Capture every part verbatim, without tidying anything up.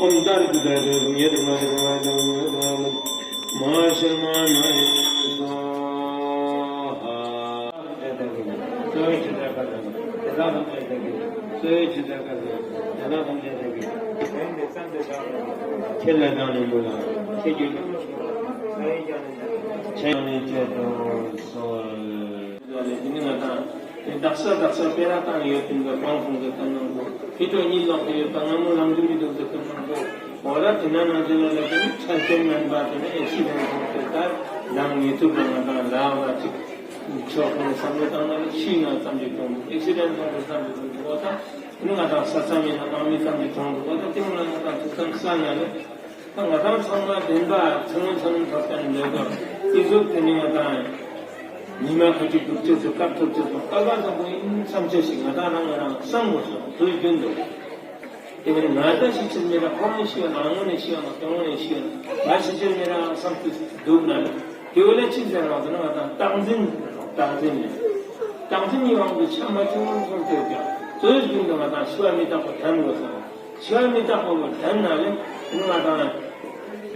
ཨོཾ་ཏཱ་རེ་ཏུཏྟཱ་ཡེ་ཏུ་ཡེ་ཏུ་མ་ཧེ་མ་ཧེ་མ་ཧེ་མ་ཧེ་མ་ཧེ་མ་ཧེ་མ་ཧེ་མ་ཧེ་མ་ཧེ་མ་ཧེ་མ། ཁྱེད་ལ་དང་ནི་མོ་ལ། ཁྱེད་ཀྱི་ཁྱེད་ནི་ཁྱེད་དུ་གསོལ། དེ་ནི་ང་དང་དེ་དག་ས་དག་ས་སྤེ་ར་བཏང་ཡོད་དུས་ཀྱི་གང་ཁོང་གི་གཏམ་ནང་དུ་ཕི་ཏོ་གཉིད་ལོག་གི་ཡོད་པ་ང་མོ་ལམ་དུ་མི་འདུག་གི་གཏམ་ནང་དུ། འོ་ད་དེ་ན་ནང་དེ་ན་ལ་དེ་ནི་ཆ་རྐྱེན་ངན་པ་དེ་ནི་ཨེ་སི་ཌེན་ཊི་ཁོང་དེ་ལྟར་ལམ་ངེས་ཐུབ་ལ་ང་དང་ལ་བ་ཅིག་ཆོག་ཁོང་བསམ་བློ་བཏང་ན་ལ་ཤི་ན་ཙམ་གྱི་གཏོང་འདུག་ཨེ་སི་ཌེན་ཊི་ཁོང་དེ་ཙམ་གྱི་གཏོང་འདུག་འོ་ད་དེ་ནི་ང་དང་ས་ས་མེད་ན་དམག་མི་ཙམ་གྱི་གཏོང་འདུག་འོ་ད་དེ་ནི་ང་དང་ཐུགས་བསམ་བསགས་ན་ལ། ད་ང་དང་ཚང་མ་བདེན་པ་ཚང་མ་ཚང་མ་ཐོབ་ཀྱང་མེད་པ། དེ་ཚོ་དེ་ནི་ང་དང་ཉི་མ་ཁ་ཅིག་སྡུག་ཅེས་ཚོ་སྐབས་ཐོབ་ཅེས་ཚོ་ཀ་ཀ་བཟང་པོ་ཡིན་བསམ་ཅེས་ཤིག་ང་དང་རང་ང་རང་བསམ་དགོས་སོ་དུས་རྒྱུན་དུ། དེ་མིན་ང་ད་ཤི་ཆེར་མེད་ལ་ཁོ་རང་ཤི་བ་ན་ཨ་ངོ་ནས་ཤི་བ་ན་དེ་ངོ་ནས་ཤི་བ་ན་ང་ཤི་ཆེར་མེད་ལ་བསམ་དུས་སྡུག་ན་ལ་དེ་བས་ལ་ཅི་ཟེར་བ་ཟེར་ན་ང་དང་བདག་འཛིན་བདག་འཛིན་ནས་བདག་འཛིན་གྱི་དབང་དུ་ཆ་མ་བྱུང་སོང་ཚོད་ཀྱང་དུས་རྒྱུན་དུ་ང་དང་ཤི་བ་མི་རྟག་པ་དྲན་དགོས་སོ། ཤི་བ་མི་རྟག་པ་བོ་དྲན་ན་ལས་ང་དང་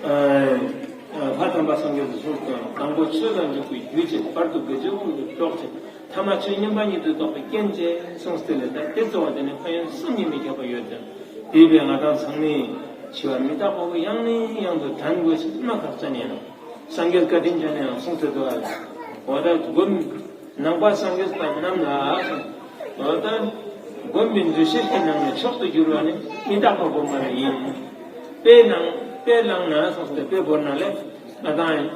ཨ་ཕ་དམ་པ་སངས་རྒྱས་སུ་གསུངས་ཏེ་དང་པོ་ཆོས་ལ་འཇུག་པའི་རྒྱུ་བྱེད། བར་དུ་དགེ་སྦྱོར་དབུལ་བའི་གྲོགས་བྱེད། ཐ་མ་ཆོས་མཉམ་པ་ཉིད་དུ་རྟོགས་པའི་རྐྱེན་བྱེད་གསུངས་ཏེ་ལས་ད་དེ་གཙོ་བོ་དེ་ནི་ཕན་ཡོན་གསུམ་གཉིས་མི་ཁྱབ་པ་ཡོད་ཅིང་དེ་བས་ང་དང་ཚང་མས་ཤི་བ་མི་རྟག་པ་བོ་ཡང་ནས་ཡང་དུ་དྲན་དགོས་ཤེས་མ་ཁག་ཅན་ཡིན་ནོ། སངས་རྒྱས་བཀའ་དྲིན་ཅན་ཡང་གསུངས་ཏེ་འདུག་ཨ། འོ་ད་དགོན། ནང་པ་སངས་རྒྱས་པ་རྣམས་ལ། འོ་ད་དགོན་པའི་འདུ་ཤེས་ཀྱི་ནང་ནས་མཆོག་ཏུ་གྱུར་བ་ནི་མི་རྟག་པ་སྒོམ་པ་ནི་ཡིན། དཔེ་ནང་དཔེ་བླངས་ན་སོགས་ཏེ་དཔེ་བོར་ན་ལས་ང་དང་ཡིན།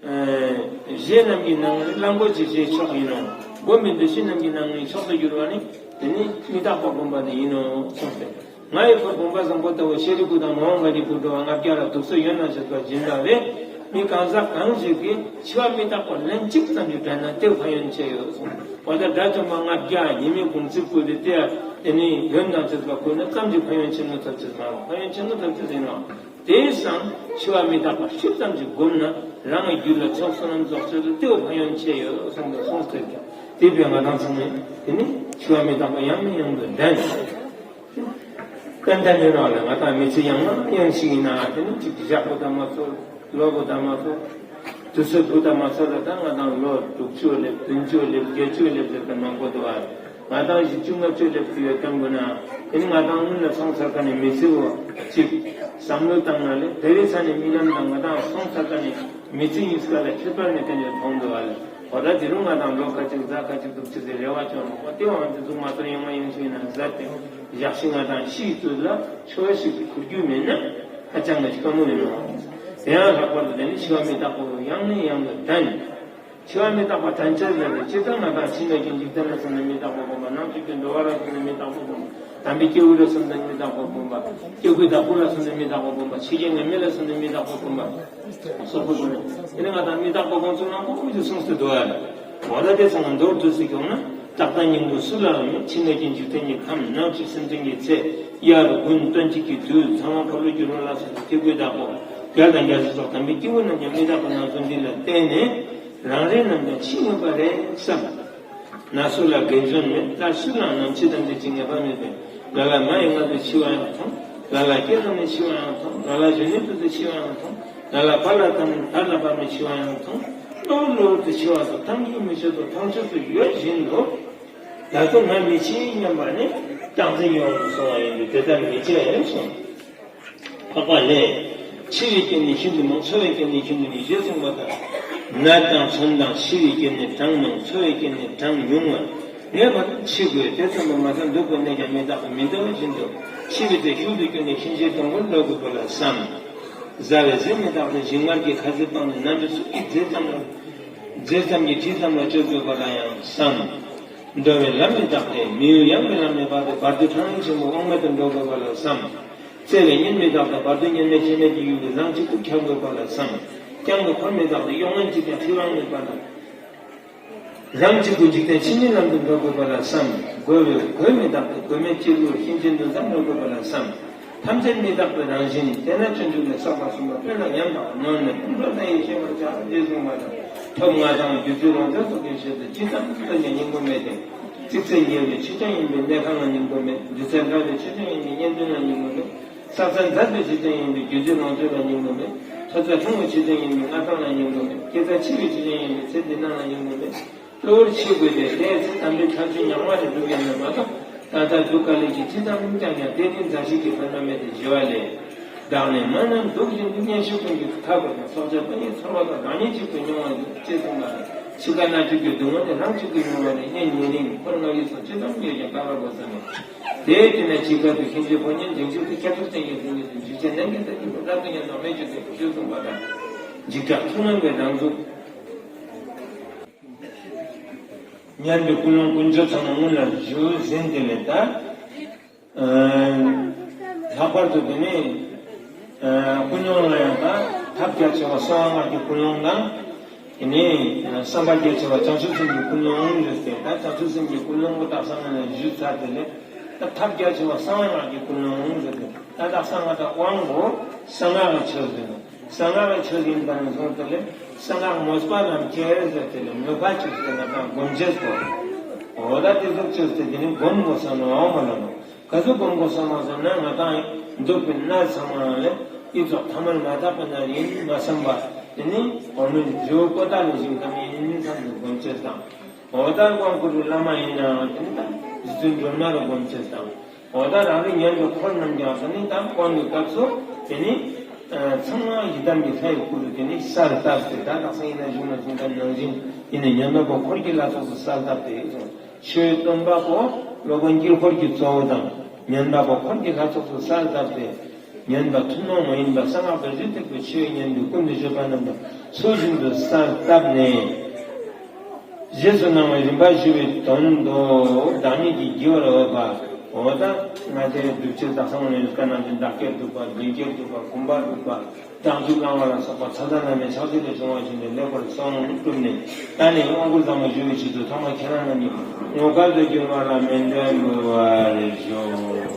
གཞན་རྣམས་ཀྱི་སྣང་ངོར་གླང་པོ་ཆེ་ཞེས་མཆོག་ཡིན་ནོ། སྒོམ་མེད་དུ་གཞན་རྣམས་ཀྱི་སྣང་ངོའི་མཆོག་ཏུ་གྱུར་པ་ནི་དེ་ནི་མི་རྟག་པ་སྒོམ་པ་དེ་ཡིན་ནོ་གསུངས་ཏེ། ང་ཡི་འཁོར་བུམ་པ་བཟང་པོ་ལྟ་བུ་ཤཱ་རིའི་བུ་དང་མོའུ་འགལ་གྱི་བུ་འགྲོ་བ་ལྔ་བརྒྱ་ལ་དུག་གསོ་ཡོད་ན་ཞེས་པ་སྦྱིན་པ་བས་མི་གང་ཟག་གང་ཞིག་གིས་འཆི་བ་མི་རྟག་པ་ལན་གཅིག་ཙམ་ཞིག་དྲན་ན་དེ་ཕན་ཡོན་ཆེ་ཡོད་གསུངས། འོ་ད་དགྲ་བཅོམ་པ་ལྔ་བརྒྱ་ཉི་མའི་དགུང་ཚིགས་བསྐུལ་ཏེ་དེ་ཡང་དེ་ནི་ཡོན་དང་བཅས་པ་བསྐུལ་ན་ཙམ་གྱིས་ཕན་ཡོན་ཆེན་མོ་ཐོབ་ཅེས་མ་རེད། ཕན་ཡོན་ཆེན་མོ་ཐོབ་ཅེས་ཡིན་ནོ། དེས་སང་འཆི་བ་མི་རྟག་པ་ཤུགས་ཙམ་གྱིས་བསྒོམས་ན་རང་གི་རྒྱུད་ལ་ཚོགས་བསོད་ནམས་རྫོགས་ཆེད་དུ་དེའུ་ཕན་ཡོན་ཆེ་ཡོད་གསུངས་པའི་གསུངས་ཟེར་ཀྱང་དེ་བས་ང་དང་ཚང་མས་དེ་ནི་འཆི་བ་མི་རྟག་པ་ཡང་ནས་ཡང་དུ་འདྲེན། ཏན་ཏན་ཡོད་རང་ལ་ང་དང་མི་ཚེ་ཡང་ན་ཡང་ཞིག་ཡིན་ན་དེ་ནི་གཅིག་བཞག་པོ་དང་མ་ཚོར་ལོ་པོ་དང་མ་ཚོར་དུས་ཚོད་པོ་དང་མ་ཚོར་ལ་ད་ང་དང་ལོ་དྲུག་ཅུ་སླེབས་བདུན་ཅུ་སླེབས་བརྒྱད་ཅུ་སླེབས་ཟེར་ཏེ་མང་པོ་འདུག་ཨ། ང་དང་བཞི་བཅུ་ལྔ་བཅུ་སླེབས་ཀྱི་ཡོད་ཀྱང་དགོས་ན་དེ་ནི་ང་དང་སྔོན་ལ་སོང་ཚར་ཁ་ནས་མི་ཚེ་བོ་གཅིག་བསམ་བློ་བཏང་ན་ལས་དེ་རིང་ས་ནས་རྨི་ལམ་དང་ང་དང་སོང་ཚར་ཁ་ནས་མི་ཚེ་གཉིས་ཀ་ལ་ཁྱད་པར་མེད་མཁན་ཡོད་མཐོང་འདུག་ཨ་ལས། འོ་ད་དེ་རུང་ང་དང་ལོ་ཁ་ཅིག་ཟླ་ཁ་ཅིག་འདུག་ཅི་ཟེར་རེ་བ་བཅོལ་ནོ། འོ་དེ་བང་དེ་ཚོ་མ་གཏོགས་ཡང་མ་ཡོང་ཞིག་ན་ཟ་སྟེ་བཞག་ཤིང་ང་དང་ཤིའི་དུས་ལ་ཆོ་བ་ཞིག་གི་ཁུར་རྒྱུ་མེད་ན་ཧ་ཅང་གི་དཀའ་མོ་ཡིན་ནོ། དེ་ཡང་ལྷག་པར་དུ་དེ་ནི་འཆི་བ་མི་རྟག་པ་ཡང་ནས་ཡང་དུ་དྲན། འཆི་བ་མི་རྟག་པ་དྲན་ཆེད་ལ་རེ་ཅི་ལྟར་ང་དང་ཕྱི་སྣོད་ཀྱི་འཇིག་རྟེན་ལ་སོང་ནས་མི་རྟག་པ་སྒོམ་པ། ནང་བཅུད་ཀྱི་འགྲོ་བ་ལ་སོང་ནས་མི་རྟག་པ་སྒོམ་པ། དམ་པའི་སྐྱེ་བོ་ལ་སོང་ནས་མི་རྟག་པ་སྒོམ་པ། སྐྱེ་དགུའི་བདག་པོ་ལ་སོང་ནས་མི་རྟག་པ་སྒོམ་པ། ཕྱི་རྒྱལ་ངན་སྨྲས་ལ་སོང་ནས་མི་རྟག་པ་སྒོམ་པ། སོགས་པ་བྱུང་ནས་དེ་ནི་ང་དང་མི་རྟག་པ་སྒོམ་ཚུལ་ནང་ཁོ་ཁོ་ཅིག་གསུངས་སུ་འདུག་ཨ། འོ་ད་དེ་ཚང་མདོར་བསྡུས་སུ་བྱུང་ན་རྟག་ལྟ་སྙིང་པོ་སུ་ལའང་མེད། ཕྱི་སྣོད་ཀྱི་འཇིག་རྟེན་གྱི་ཁམས། ནང་བཅུད་སེམས་ཅན་གྱི་ཚེ། དབྱར་དགུན་སྟོན་དཔྱིད་ཀྱི་དུས། ཚང་མ་ཁ་ལོ་བསྒྱུར་བ་ལ་སོགས་པའི་སྐྱེ་དགུའི་བདག་པོ་བརྒྱ་དང་བརྒྱ་ཟེར་སོགས་དམ་པའི་སྐྱེ་བོ་རྣམས་ཀྱང་མི་རྟག་པ་སྣ་ཚོགས་འདི་ལ་བརྟེན་ནས་རང་རེ་རྣམས་ཀྱང་འཆི་ངེས་པ་རེད་བསམ། ན་སོ་ལ་དགེ་སྦྱོར་མེད། ལར་སུ་ལའང་ནམ་འཆི་དམ་པའི་ཅིག་ངེས་པ་མེད་པས། ལ་ལ་མ་ཡི་མངལ་དུ་འཆི་བ་ཡང་མཐོང་། ལ་ལ་སྐྱེ་ཙམ་ནས་འཆི་བ་ཡང་མཐོང་། ལ་ལ་གཞོན་ནུའི་དུས་སུ་འཆི་བ་ཡང་མཐོང་། ལ་ལ་བར་ལ་དམ་བར་ལ་བར་ནས་འཆི་བ་ཡང་མཐོང་། གློ་བུར་གློ་བུར་དུ་འཆི་བ་སོགས་ཐམས་ཅད་མི་ཆོག་ཏུ་མཐོང་ཆོས་སུ་ཡོད་བཞིན་དུ། ད་དུང་ང་མི་འཆི་སྙམ་པ་ནི་སྐྲག་འཛིན་ཡོངས་སུ་སོང་བ་ཡིན་པས་དེ་ལྟར་མི་བྱེད་གསུངས། འཕགས་པ་ལས། འཆི་བའི་རྐྱེན་ནི་ཤིན་ཏུ་མང་། འཚོ་བའི་རྐྱེན་ནི་ཤིན་ཏུ་ཉུང་། ཞེས་གསུངས་པ་ལྟར། ནད་དང་མཚོན་དང་འཆི་བའི་རྐྱེན་ནི་གྲངས་མང་། འཚོ་བའི་རྐྱེན་ནི་གྲངས་ཉུང་བ། ངེས་པར་དུ་འཆི་དགོས། དེ་ཙམ་དུ་མ་ཟད་འདུག་པའི་གནས་ཀྱང་མི་རྟག་པ་མི་འདྲ་བ་བཞིན་དུ་འཆི་བའི་ཚེ་ཤུལ་དུ་གྱུར་ནས་ཤིང་རྗེའི་སྡོང་པོར་འགྲོ་དགོས་པ་ལ་བསམ། བཟའ་བའི་ཟས་མི་རྟག་པས་ཞིང་མངར་གྱི་ཁ་ཟས་སྤངས་ནས་ནམ་དུས་སུ་གི་རྫས་ཙམ་ལ་རྫས་ཙམ་གྱི་དྲི་ཙམ་ལ་སྤྱོད་དགོས་པ་ལ་ཡང་བསམ། འགྲོ་བའི་ལམ་མི་རྟག་སྟེ་མི་ཡུལ་ཡང་མི་ལམ་མེད་པ་དེ་བར་དོའི་འཕྲང་རིང་ཆེན་པོ་དབང་མེད་དུ་འགྲོ་དགོས་པ་ལ་བསམ། བརྩེ་བའི་གཉེན་མི་རྟག་སྟེ་བར་དོའི་གཉེན་མེད་སྐྱེ་མེད་ཀྱི་ཡུལ་དུ་རང་གཅིག་པུ་འཁྱམས་དགོས་པ་ལ་བསམ། བསྐྱངས་པའི་འཁོར་མི་རྟག་སྟེ་གཡོ་ངན་གཅིག་ཀྱང་ཁྲི་དབང་མེད་པ་ལ། རང་གཅིག་པུ་འཇིག་རྟེན་ཕྱི་མའི་ལམ་དུ་འགྲོ་དགོས་པ་ལ་བསམ། རྒོལ་བའི་རྒོལ་མི་རྟག་སྟེ་རྒོལ་མེད་སྐྱེ་དགུར་གཤིན་རྗེའི་འདུན་སར་འགྲོ་དགོས་པ་ལ་བསམ། ཐམས་ཅད་མི་རྟག་པའི་རང་བཞིན་དེ་ན་སྤྱོད་འཇུག་ལས་བསགས་པ་གསུམ་པ་དཔེར་ན་ཉམས་དང་ནོར་ནི་ཕུང་ཁྲོལ་ལྟ་ཡི་ཤེས་པར་བྱ་ཞེས་གསུངས་པ་དང་། ཐོབ་ལྔ་དང་སྒྱུ་རྩལ་རང་བྱུང་སོགས་ཀྱི་ཆེད་དུ་ཅི་ཙམ་བཏོན་ཀྱང་སྙིང་པོ་མེད་དེ། ཚིག་རྩལ་རྒྱས་པའི་ཆོས་ཅན་ཡིན་པས་གནས་ཁང་ལ་སྙིང་པོ་མེད། སྒྱུ་རྩལ་འདྲ་བའི་ཆོས་ཅན་ཡིན་པས་གཉེན་དོན་ལ་སྙིང་པོ་མེད། བསགས་རྩལ་མཛེས་པའི་ཆོས་ཅན་ཡིན་པས་སྒྱུ་རྩལ་ལོངས་སྤྱོད་ལ་སྙིང་པོ་མེད། ཐོས་རྩལ་ཆུང་བའི་ཆོས་ཅན་ཡིན་པས་མངའ་ཐང་ལ་སྙིང་པོ་མེད། སྐྱེ་རྩལ་ཆེ་བའི་ཆོས་ཅན་ཡིན་པས་ཚེ་འདི་ནང་ལ་སྙིང་པོ་མེད། གློ་བུར་འཆི་དགོས་ཏེ་དེའི་ཚེ་དམ་པའི་ཐབས་ཇུས་ཉག་མ་རེ་སྒྲུབ་ཡོད་ན་མ་གཏོགས་ད་ལྟ་སྡུག་དཀའ་ལས་ཀྱིས་ཅི་ཙམ་བསྐྱངས་ཀྱང་དེ་ནི་མཛའ་བཤེས་ཀྱི་ཕན་པ་མེད་དེ་ཞི་བ་ལས། བདག་ནི་མ་རྣམས་སྡུག་བཞིན་དུ་གཉེན་ཤེས་ཀུན་གྱིས་ཐར་དགོས་ན་སྲོག་ཆགས་པ་ཉིད་ཚོར་བ་དང་བདག་ཉིད་གཅིག་པུ་མྱོང་བ་ཡིན་ཅེས་གསུངས་པ་དང་། འཆི་ཁ་སྣ་གཅིག་གི་སྡུག་བསྔལ་ནི་རང་གཅིག་པུ་མྱོང་བ་ནི་གཉེན་ཉེ་རིང་འཁོར་ལྔ་ཡི་སོགས་ཅི་ཙམ་ཡོད་ཀྱང་དཀའ་བ་དགོས་ས་མེད། དེའི་དུས་ན་འཆི་ཁ་དུ་གཤིན་རྗེའི་ཕོ་ཉ་འབྲིང་ཆུང་དུ་ཁྱད་པར་ཅན་གྱི་སེམས་ཉིད་དུ་འཇིགས་བྱེད་ནད་ཀྱི་རྩ་རྒྱུད་པ་རབ་ཏུ་ཉམས་དང་སྨན་གྱི་ཚེ་ཞེས་གསུངས་པ་དང་། འཇིགས་སྐྲག་ཐུགས་ངན་པའི་རང་གཟུགས། ཉམས་པའི་ཀུན་སློང་ཀུན་སྤྱོད་ཚང་མ་སྔོན་ལ་ཞུ་ཟིན་དེ་ལས་ད། ལྷག་པར་དུ་དེ་ནི་ཀུན་སློང་ལ་ཡང་ད་ཐབས་རྒྱ་ཆེ་བ་གསང་བ་སྔགས་ཀྱི་ཀུན་སློང་དང་། དེ་ནི་བསམ་པ་རྒྱ་ཆེ་བ་བྱང་ཆུབ་སེམས་ཀྱི་ཀུན་སློང་ཟེར་ཏེ་ད་བྱང་ཆུབ་སེམས་ཀྱི་ཀུན་སློང་གི་རྟགས་སྔོན་ལ་ཞུས་ཚར་དེ་ལས་ད་ཐབས་རྒྱ་ཆེ་བ་གསང་བ་སྔགས་ཀྱི་ཀུན་སློང་ཟེར་ཏེ་ད་རྟགས་གསང་བ་དང་དབང་པོ་གསང་སྔགས་ཀྱི་ཆོས་ཟེར་ནས། གསང་སྔགས་ཀྱི་ཆོས་ཡིན་པ་ནས་བཟུང་སྟེ་ལས་གསང་སྔགས་མོས་པ་རྣམས་སྐྱེ་ཟེར་ཏེ་ལས་མོས་པ་ཅིག་སྟེ་ང་དང་སྒོམ་བྱེད་དོ། འོ་ད་དེ་ཚོ་ཅིག་སྟེ་དེ་ནི་སྒོམ་དགོས་བསམ་ནོ་འོ་མ་ལ་ནོ། ག་ཚོད་སྒོམ་དགོས་བསམ་མ་བསམ་ན་ང་དང་འདུག་པའི་གནས་ཚང་མ་ལས་ཨི་ཚོགས་ཐ་མལ་མ་དག་པའི་གནས་ཡིན་མ་བསམ་པ་དེ་ནི་འོ་མིན་འཇུག་པོ་ད་ནི་ཞིང་ཁམས་ཡིན་མིན་ཚང་དུ་སྒོམ་བྱེད་དང་། འོ་ད་དབང་བསྐུར་བའི་བླ་མ་ཡིན་ནའང་དེ་ནི་ད་རྗེ་བཙུན་སྒྲོལ་མ་ལ་སྒོམ་བྱེད་དང་། འོ་ད་རང་རེ་ཉན་པའི་འཁོར་རྣམས་ཀྱང་ད་ནི་ད་དབང་གི་སྐབས་སུ་དེ་ནི་ཚང་མ་ཡི་དམ་གྱི་ལྷའི་སྐུ་རུ་དེ་ནི་གསལ་བཏབ་སྟེ་ད་དག་ས་ཡིན་ན་གཞུང་ན་གཞུང་ལྟར་ནང་བཞིན་ཡིན་ནི་ཉན་པ་པོ་འཁོར་གྱི་ལྷ་ཚོགས་སུ་གསལ་བཏབ་སྟེ་ཆོས་སྟོན་པ་པོ་སློབ་དཔོན་དཀྱིལ་འཁོར་གྱི་གཙོ་བོ་དང་ཉན་པ་པོ་འཁོར་གྱི་ལྷ་ཚོགས་སུ་གསལ་བཏབ་སྟེ། ཉན་པ་ཐུན་མོང་མ་ཡིན་པ་གསང་སྔགས་པའི་རིགས་ཐེག་པའི་ཆོས་ཉན་པའི་ཀུན་ཏུ་སྤྱོད་པ་རྣམས་དང་ཚུལ་བཞིན་དུ་གསལ་བཏབ་ནས། རྗེས་སུ་གནང་བའི་རིམ་པ་ཞུ་བའི་དོན་དུ། བདག་ཉིད་ཀྱི་བགྱི་བར་འོས་པ། འོ་ད་ང་དེ་སྒྲུབ་བྱེད་བདག་སང་ལས་བཀའ་གནང་ཚུལ་བདག་བསྐྱེད་སྒྲུབ་པ། མདུན་བསྐྱེད་སྒྲུབ་པ། བུམ་པ་སྒྲུབ་པ། བདག་འཇུག་བླང་བ་ལ་སོགས་པ་ཚ་ད་ན་མེད་ཕྱག་རྒྱ་ལས་བྱུང་བ་བཞིན་དུ་ལེགས་པར་གསུངས་གྲུབ་ནས། ད་ནི་དབང་བསྐུར་དང་པོ་ཞུ་བའི་ཆེད་དུ་ཐ་མ་ཁྱེད་རང་རྣམས་ཀྱིས་ངོ་སྐལ་དུ་འགྱུར་བ་ལ་སྨོན་འདུན་འབུལ་བར་ཞུ།